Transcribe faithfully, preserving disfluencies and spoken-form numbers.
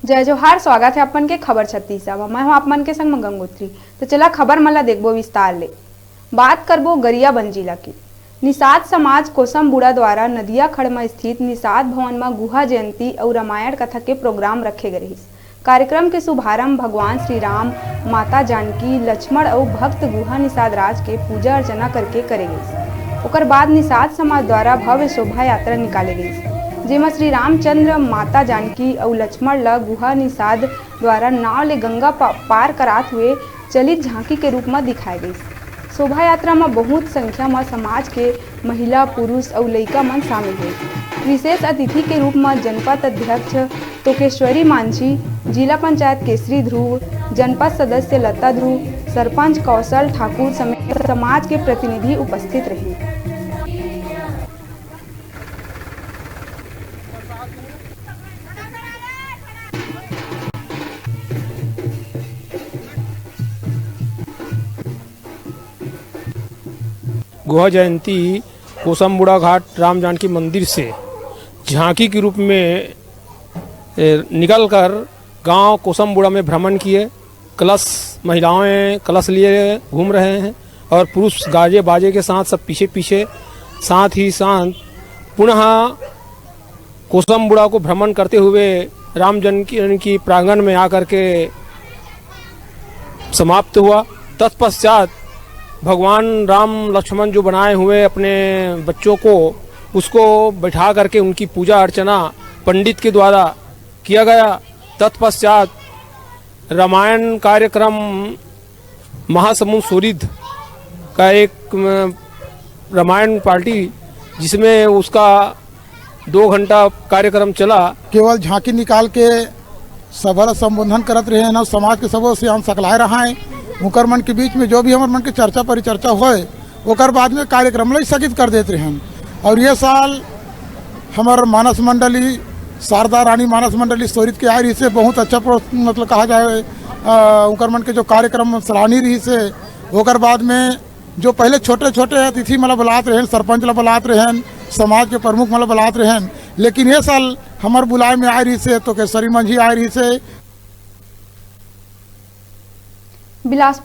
जय जोहार, स्वागत हे अपन के खबर छत्तीसा म। मैं हूं आप मन के संग म गंगोत्री। तो चला खबर मन ला देखबो विस्तार ले। बात करबो गरियाबंद जिला के। निषाद समाज कोसमबुड़ा द्वारा नदिया खड़ म स्थित निषाद भवन म गुहा जयंती अउ रामायण कथा के प्रोग्राम रखे गे रिहिस। कार्यक्रम के शुभारंभ भगवान श्री राम, माता जानकी, लक्ष्मण अउ भक्त गुहा निषाद राज के पूजा अर्चना करके करे गइस। ओकर बाद निषाद समाज द्वारा भव्य शोभा यात्रा निकाले गइस, जेमा श्री रामचंद्र, माता जानकी अउ लक्ष्मण ल गुहा निषाद द्वारा नाव ले गंगा पा-, पार करात हुए चलित झांकी के रूप म दिखाए गइस। शोभा यात्रा म बहुत संख्या म समाज के महिला, पुरुष अउ लइका मन शामिल हे। विशेष अतिथि के रूप म जनपद अध्यक्ष तोकेश्वरी मांझी, जिला पंचायत केसरी ध्रुव, जनपद सदस्य लता ध्रुव, सरपंच कौशल ठाकुर समेत समाज के प्रतिनिधि उपस्थित रहिन। गुहा जयंती कोसमबुड़ा घाट राम जानकी मंदिर से झांकी के रूप में, ए, निकलकर गांव कोसमबुड़ा में भ्रमण किए। कलश, महिलाएं कलश लिए घूम रहे हैं और पुरुष गाजे बाजे के साथ सब पीछे पीछे। साथ ही साथ पुनः कोसमबुड़ा को भ्रमण करते हुए राम जानकी प्रांगण में आकर के समाप्त हुआ। तत्पश्चात भगवान राम लक्ष्मण जो बनाए हुए अपने बच्चों को, उसको बैठा करके उनकी पूजा अर्चना पंडित के द्वारा किया गया। तत्पश्चात रामायण कार्यक्रम महासमुंद सोरिद का एक, अ, रामायण पार्टी, जिसमें उसका दो घंटा कार्यक्रम चला। केवल झांकी निकाल के सभा ला संबोधन करत रहे हैं अउ समाज के सबो सियान सकलाए रहाय। उनकर मन के बीच में जो भी हमर मन के चर्चा परिचर्चा होय, ओकर बाद में कार्यक्रम ला स्थगित कर देत रहे हैं। और ये साल हमर मानस मंडली, शारदा रानी मानस मंडली सोरित के आए रहिस हे, बहुत अच्छा प्रो-, मतलब कहा जाए, अ, उनकर मन के जो कार्यक्रम सराहनीय रहिस हे। ओकर बाद में जो पहले छोटे-छोटे अतिथि मन ला बुलात रहेन, सरपंच ला बुलात रहेन, समाज के प्रमुख मन ला बुलात रहेन, लेकिन ये साल हमर बुलाए में आए रहिस हे, तोकेश्वरी मांझी आए रहिस हे। बिलासपुर